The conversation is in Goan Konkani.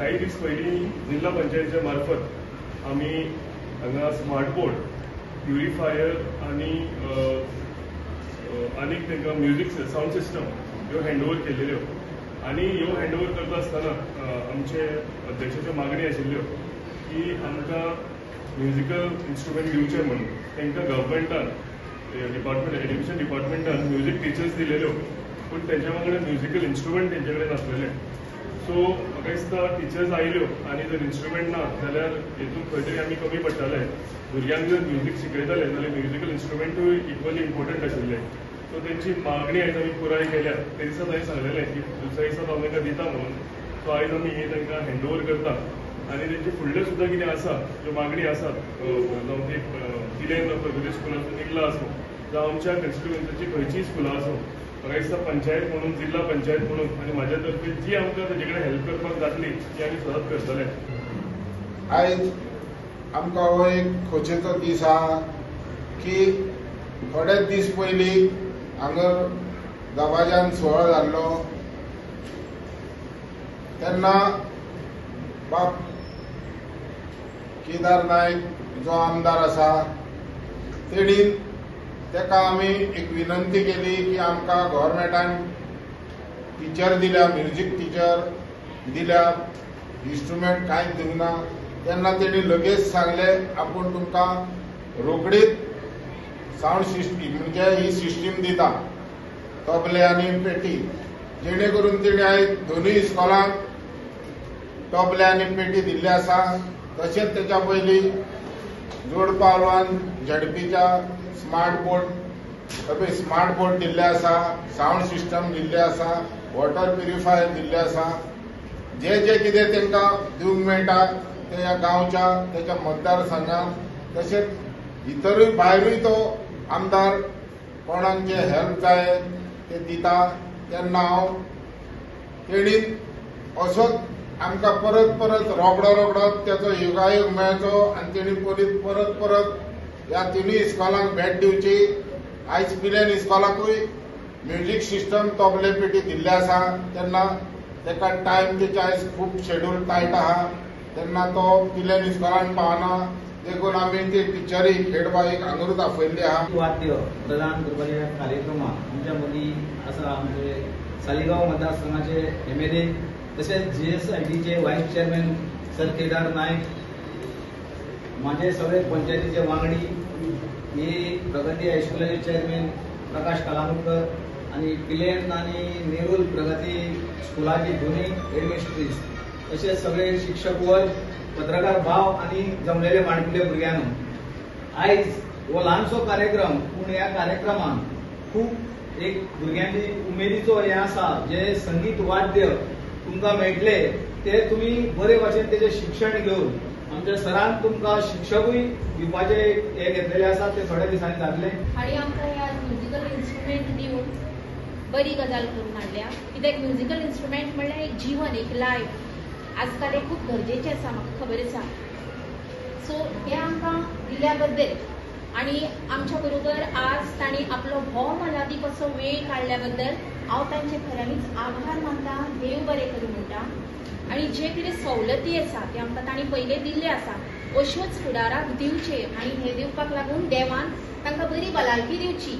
काही दीस पयलीं जिल्हा पंचायतीच्या मार्फत आमी हांगा स्मार्ट बोर्ड, प्युरिफायर आनी आनीक तांकां म्युजीक सावंड सिस्टम ह्यो हँडओवर केलेल्यो आनी ह्यो हँडओवर करता आसतना आमचे अध्यक्षाच्यो मागणी आशिल्ल्यो की आमकां म्युजिकल इन्स्ट्रुमेंट दिवचे म्हणून. तांकां गव्हर्मेंटान डिपार्टमेंट एड्युकेशन डिपार्टमेंटान म्युजीक टिचर्स दिलेल्यो, पूण तेंच्या वांगडा म्युजिकल इन्स्ट्रुमेंट तेंचे कडेन नासलेले. सो म्हाका दिसता टिचर्स आयल्यो आनी जर इन्स्ट्रुमेंट ना जाल्यार हेतून खंय तरी आमी कमी पडटाले. भुरग्यांक जर म्युजीक शिकयताले जाल्यार म्युजिकल इन्स्ट्रुमेंटूय इक्वली इम्पॉर्टंट आशिल्ले. सो तेंची मागणी आयज आमी पुराय केल्या. ते दिसा तांणी सांगलेलें की दुसऱ्या दिसा हांव तांकां दिता म्हणून. सो आयज आमी हे तांकां हँडओवर करता आनी तेंचे फुडल्यो सुद्दां कितें आसा ज्यो मागणी आसात, जावं ती पिलेन प्रगती स्कुलाचो निकला आसूं जावं आमच्या कॉन्स्टिट्युएन्सीची खंयचीय स्कुलां आसूं, म्हाका दिसता पंचायत म्हणून, जिल्हा पंचायत म्हणून आनी म्हाज्या तर्फे जी आमकां तेजे कडेन हेल्प करपाक जातली ती आमी सदांच करतले. आयज आमकां हो एक खोशयेचो दीस आहा की थोडे दीस पयलीं हांगा दबाज्यान सुवाळो जाल्लो तेन्ना बाब केदार नायक जो आमदार आसा तेणीन ताका आमी एक विनंती केली की आमकां गव्हर्मेंटान टिचर दिल्या, म्युजीक टिचर दिल्या, इन्स्ट्रुमेंट कांयच दिवंक ना. तेन्ना तेणी लगेच सांगलें आपूण तुमकां रोखडीच सावंड सिस्टीम म्हणजे ही सिस्टीम दिता, तबले आनी पेटी, जेणे करून तेणी आयज दोनूय इस्कॉलांक तबले आनी पेटी दिल्ली आसा. तशेंच तेच्या पयलीं जोड पावलान झेडपीच्या स्मार्ट बोर्ड, स्मार्ट बोर्ड दिल्ले आसा, सावंड सिस्टम दिल्ले आसा, वॉटर प्युरिफायर दिल्ले आसा. जे जे कितें तांकां दिवंक मेळटा ते ह्या गांवच्या तेच्या मतदारसंघान, तशेंच इतरूय भायरूय तो आमदार कोणाक जे हेल्प जाय ते दिता. तेन्ना हांव तेणीन असोच आमकां परत परत रोखडो रोखडो तेचो योगायोग मेळचो आनी तेणी परत परत परत ह्या तिनूय इस्कॉलांक भेट दिवची. आयज पिलेन इस्कॉलाकूय म्युजीक सिस्टम तबले पेटी दिल्ले आसा. तेन्ना ताका टायम तेचे आयज खूब शेड्यूल टायट आहा, तेन्ना तो पिलेन इस्कॉलान पावना, देखून आमी ती टिचरी खेडबाईक हांगारूच आपयल्ली आहा. वाद्य प्रदान करपाच्या कार्यक्रमाक आमच्या मदीं आसा आमचे सालिगांव मतदारसंघाचे MLA तशेंच GSIDचे vice chairman sir Kedar Naik, माझे सगळे पंचायतीचे वांगडी, ही प्रगती हायस्कुलाचे चेअरमॅन प्रकाश कलानुरकर आनी पिलेन आनी नेरूल प्रगती स्कुलाचे दोनूय हेडमिस्ट्रीज, तशेंच सगळे शिक्षक वर्ग, पत्रकार भाव आनी जमलेले माणकुले भुरग्यांनो, आयज हो ल्हानसो कार्यक्रम पूण ह्या कार्यक्रमान खूब एक भुरग्यांची उमेदीचो हें आसा. जे संगीत वाद्य तुमकां मेळटले ते तुमी बरे भाशेन तेजें शिक्षण घेवन आमच्या सरान तुमकां शिक्षकूय दिवपाचे हे घेतलेले आसा, ते थोड्या दिसांनी जातले. आनी आमकां हे आज म्युजिकल इन्स्ट्रुमेंट दिवन बरी गजाल करून हाडल्या. कित्याक म्युजिकल इन्स्ट्रुमेंट म्हणल्यार एक जीवन, एक लायफ, आजकाल हे खूब गरजेचें आसा, म्हाका खबर आसा. सो हे आमकां दिल्या बद्दल आनी आमच्या बरोबर आज तांणी आपलो भोव मोलादीक असो वेळ काडल्या बद्दल हांव तांचे खऱ्यांनीच आभार मानता, देव बरें करूं म्हणटा. आनी जे कितें सवलती आसा ते आमकां तांणी पयलीं दिल्ले आसा अश्योच फुडाराक दिवचे आनी हे दिवपाक लागून देवान तांकां बरी भलायकी दिवची.